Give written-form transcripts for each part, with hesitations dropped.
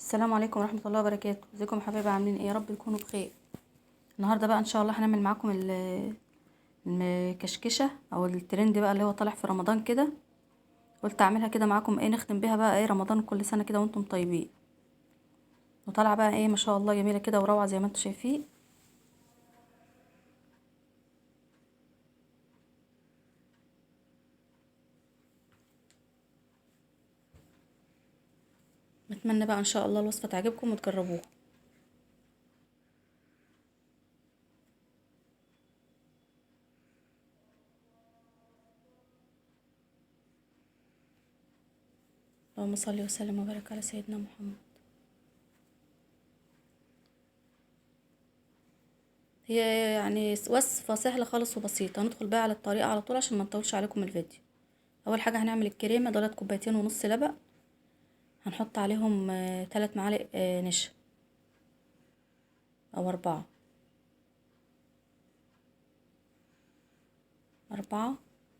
السلام عليكم ورحمة الله وبركاته. ازيكم يا حبايبي، عاملين ايه؟ يا رب تكونوا بخير. النهارده بقى ان شاء الله هنعمل معاكم المكشكشه او الترند بقى اللي هو طالع في رمضان كده. قلت اعملها كده معاكم، ايه نختم بيها بقى ايه رمضان كل سنة كده وانتم طيبين. وطالعه بقى ايه ما شاء الله جميلة كده وروعه زي ما انتم شايفين. بتمنى بقى ان شاء الله الوصفة تعجبكم وتجربوها. اللهم صل وسلم وبارك على سيدنا محمد. هي يعني وصفه سهلة خالص وبسيطة. هندخل بقى على الطريقة على طول عشان ما نطولش عليكم الفيديو. اول حاجة هنعمل الكريمة. دولت 2.5 كوباية لبن، هنحط عليهم 3 معالق نشا او 4.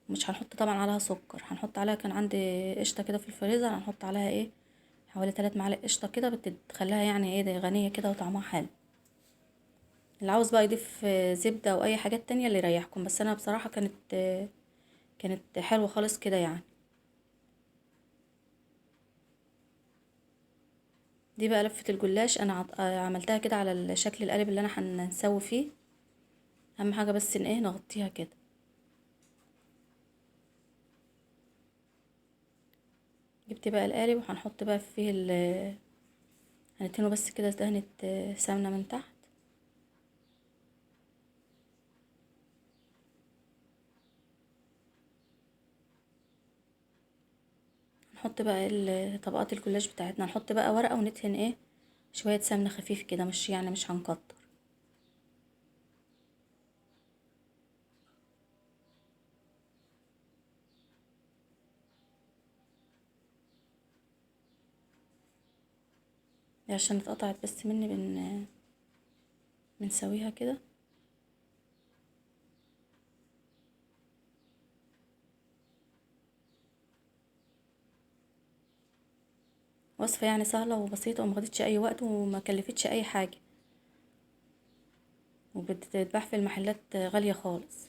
مش هنحط طبعا عليها سكر، هنحط عليها، كان عندي قشطه كده في الفريزر، هنحط عليها ايه حوالي 3 معالق قشطه كده، بتخليها يعني ايه ده غنية كده وطعمها حلو. اللي عاوز بقى يضيف زبدة او اي حاجات تانية اللي يريحكم، بس انا بصراحة كانت حلوة خالص كده يعني. دي بقى لفه الجلاش، انا عملتها كده على الشكل القالب اللي انا هنسوي فيه. اهم حاجة بس ان ايه نغطيها كده. جبت بقى القالب وهنحط بقى فيه هندهنه بس كده دهنة سمنة من تحت. نحط بقى طبقات الجلاش بتاعتنا، نحط بقى ورقة وندهن ايه شوية سمنة خفيف كده، مش يعني مش هنكتر. عشان اتقطعت بس مني بنسويها كده. وصفة يعني سهلة وبسيطة وما خدتش اي وقت وما كلفتش اي حاجة، وبتتباع في المحلات غالية خالص.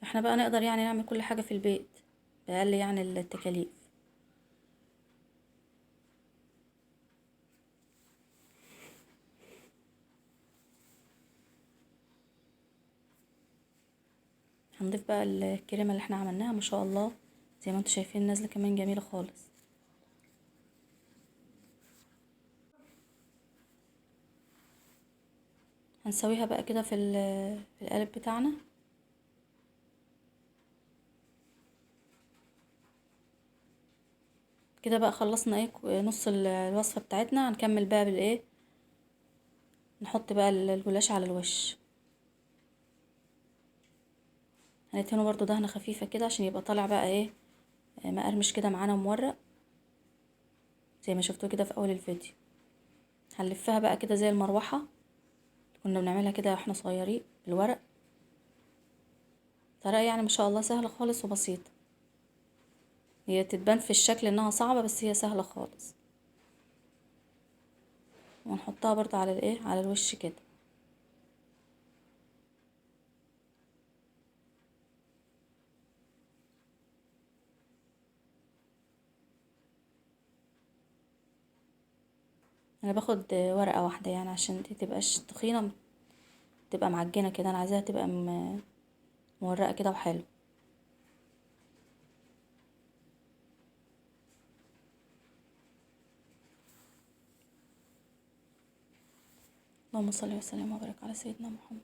احنا بقى نقدر يعني نعمل كل حاجة في البيت بأقل يعني التكاليف. هنضيف بقى الكريمة اللي احنا عملناها، ما شاء الله زي ما انتم شايفين نازلة كمان جميلة خالص. هنسويها بقى كده في القالب بتاعنا. كده بقى خلصنا ايه نص الوصفة بتاعتنا. هنكمل بقى بالايه، نحط بقى الجلاش على الوش. هندهنه برضو دهنة خفيفة كده عشان يبقى طالع بقى ايه مقرمش كده معانا ومورق زي ما شفتوه كده في اول الفيديو. هنلفها بقى كده زي المروحة كنا بنعملها كده واحنا صغيرين بالورق. طريقة يعني ما شاء الله سهلة خالص وبسيطة. هي تتبان في الشكل انها صعبة بس هي سهلة خالص. ونحطها برضو على الايه على الوش كده. انا باخد ورقة واحدة يعني عشان دي تبقاش تخينة، تبقى معجنه كده، انا عايزاها تبقى مورقه كده وحلو. اللهم صل وسلم وبارك على سيدنا محمد.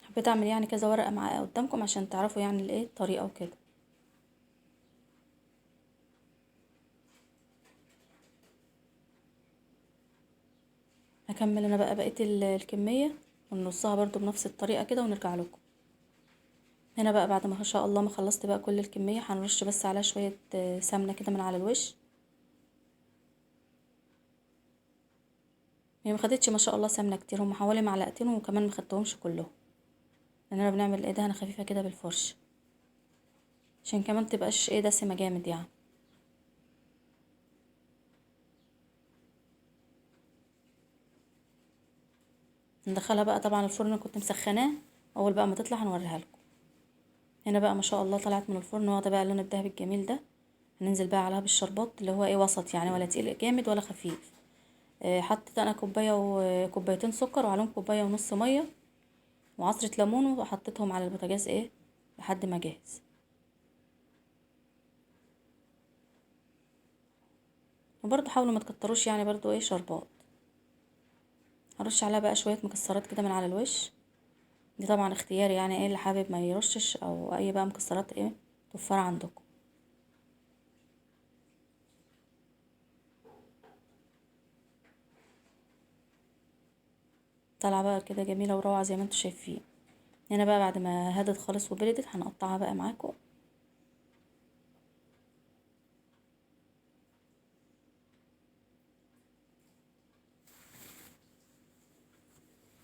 حبيت اعمل يعني كذا ورقة مع قدامكم عشان تعرفوا يعني الايه الطريقة وكده. هكمل انا بقى بقية الكمية ونرصها برضو بنفس الطريقة كده ونرجع لكم. هنا بقى بعد ما شاء الله ما خلصت بقى كل الكمية، هنرش بس عليها شوية سمنه كده من على الوش. هي ما خدتش ما شاء الله سمنه كتير، هم حوالي معلقتين، وكمان ما خدتهمش كلهم لاننا بنعمل ايه دهنه خفيفة كده بالفرشه عشان كمان تبقاش ايه دسمة جامد يعني. ندخلها بقى طبعا الفرن، كنت مسخناه، اول بقى ما تطلع هنوريها لكم. هنا بقى ما شاء الله طلعت من الفرن واخده بقى اللون الذهبي الجميل ده. هننزل بقى عليها بالشربات اللي هو ايه وسط يعني، ولا تقيل جامد ولا خفيف. حطيت انا كوباية وكوبايتين سكر وعليهم كوباية ونص مية وعصره ليمون، وحطيتهم على البوتاجاز ايه لحد ما جهز. وبرضو حاولوا ما تكتروش يعني برضو ايه شربات. هرش عليها بقى شوية مكسرات كده من على الوش، دي طبعا اختياري يعني، ايه اللي حابب ما يرشش او اي بقى مكسرات ايه توفر عندكم. طالعه بقى كده جميلة وروعه زي ما انتم شايفين. هنا بقى بعد ما هدت خالص وبردت هنقطعها بقى معاكم.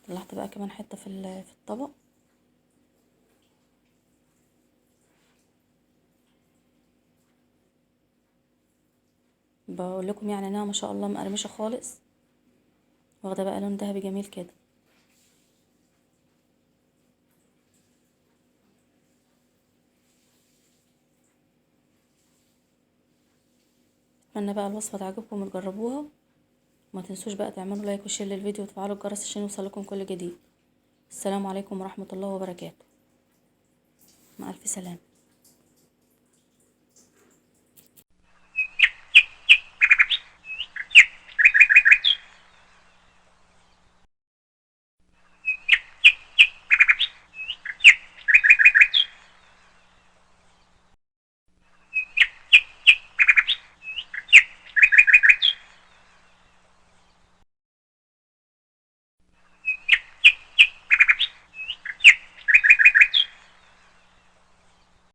طلعت بقى كمان حتة في الطبق. بقول لكم يعني انها ما شاء الله مقرمشه خالص، واخده بقى لون ذهبي جميل كده. اتمنى بقى الوصفة تعجبكم وتجربوها، وما تنسوش بقى تعملوا like و share للفيديو وتفعلوا الجرس عشان يوصلكم كل جديد. السلام عليكم ورحمة الله وبركاته، مع الف سلامه.